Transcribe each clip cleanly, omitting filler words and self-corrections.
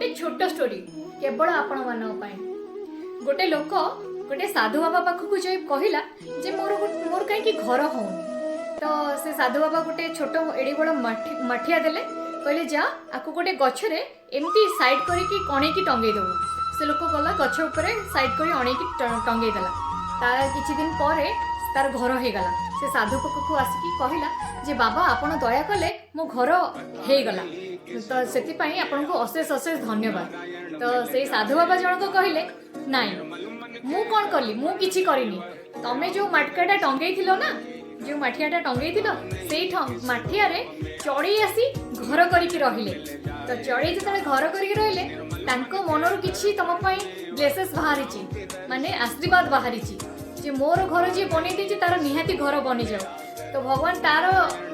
ଗୋଟେ ଛୋଟ ଷ୍ଟୋରି କେବଳ ଆପଣମାନଙ୍କ ପାଇଁ। ଗୋଟେ ଲୋକ ଗୋଟେ ସାଧୁ ବାବା ପାଖକୁ ଯାଇ କହିଲା ଯେ ମୋର କାହିଁକି ଘର ହଉନି? ତ ସେ ସାଧୁ ବାବା ଗୋଟେ ଛୋଟ ଏଡ଼ି ବଡ଼ ମାଠିଆ ଦେଲେ। କହିଲେ, "ଯା, ଆକୁ ଗୋଟେ ଗଛରେ ଏମିତି ସାଇଡ୍ କରିକି କଣେଇକି ଟଙ୍ଗେଇ ଦେବୁ।" ସେ ଲୋକ ଗଲା, ଗଛ ଉପରେ ସାଇଡ୍ କରି ଅଣେଇକି ଟଙ୍ଗେଇ ଦେଲା। ତା କିଛି ଦିନ ପରେ ତାର ଘର ହେଇଗଲା। ସେ ସାଧୁ ପାଖକୁ ଆସିକି କହିଲା ଯେ, "ବାବା, ଆପଣ ଦୟା କଲେ, ମୋ ଘର ହେଇଗଲା, ତ ସେଥିପାଇଁ ଆପଣଙ୍କୁ ଅଶେଷ ଅଶେଷ ଧନ୍ୟବାଦ।" ତ ସେଇ ସାଧୁ ବାବା ଜଣକ କହିଲେ, "ନାଇଁ, ମୁଁ କ'ଣ କଲି? ମୁଁ କିଛି କରିନି। ତମେ ଯୋଉ ମାଟକାଟା ଟଙ୍ଗେଇଥିଲ ନା, ଯୋଉ ମାଠିଆଟା ଟଙ୍ଗେଇଥିଲ, ସେଇ ମାଠିଆରେ ଚଢ଼େଇ ଆସି ଘର କରିକି ରହିଲେ। ତ ଚଢ଼େଇ ଯେତେବେଳେ ଘର କରିକି ରହିଲେ, ତାଙ୍କ ମନରୁ କିଛି ତମ ପାଇଁ ବ୍ଲେସେସ୍ ବାହାରିଛି, ମାନେ ଆଶୀର୍ବାଦ ବାହାରିଛି ଯେ ମୋର ଘର ଯିଏ ବନେଇ ଦେଇଛି, ତାର ନିହାତି ଘର ବନିଯାଉ। ତ ଭଗବାନ ତାର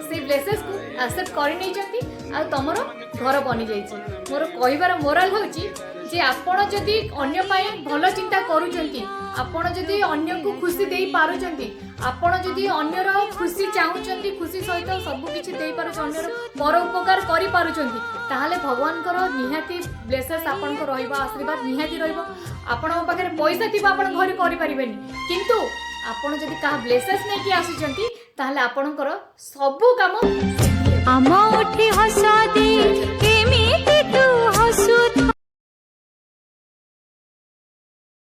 ସେଇ ବ୍ଲେସେସ୍କୁ ଆକ୍ସେପ୍ଟ କରିନେଇଛନ୍ତି ଆଉ ତମର ଘର ବନିଯାଇଛି।" ମୋର କହିବାର ମୋରାଲ ହେଉଛି ଯେ ଆପଣ ଯଦି ଅନ୍ୟ ପାଇଁ ଭଲ ଚିନ୍ତା କରୁଛନ୍ତି, ଆପଣ ଯଦି ଅନ୍ୟକୁ ଖୁସି ଦେଇପାରୁଛନ୍ତି, ଆପଣ ଯଦି ଅନ୍ୟର ଖୁସି ଚାହୁଁଛନ୍ତି, ଖୁସି ସହିତ ସବୁ କିଛି ଦେଇପାରୁଛନ୍ତି, ଅନ୍ୟର ପର ଉପକାର କରିପାରୁଛନ୍ତି, ତାହେଲେ ଭଗବାନଙ୍କର ନିହାତି ବ୍ଲେସେସ୍ ଆପଣଙ୍କ ରହିବ, ଆଶୀର୍ବାଦ ନିହାତି ରହିବ। ଆପଣଙ୍କ ପାଖରେ ପଇସା ଥିବ, ଆପଣ ଘରେ କରିପାରିବେନି, କିନ୍ତୁ ଆପଣ ଯଦି କାହା ବ୍ଲେସେସ୍ ନେଇକି ଆସୁଛନ୍ତି, ତାହେଲେ ଆପଣଙ୍କର ସବୁ କାମ ସିଦ୍ଧି ହେବ। ଆମ ଉଠି ହସ ଦେଇ।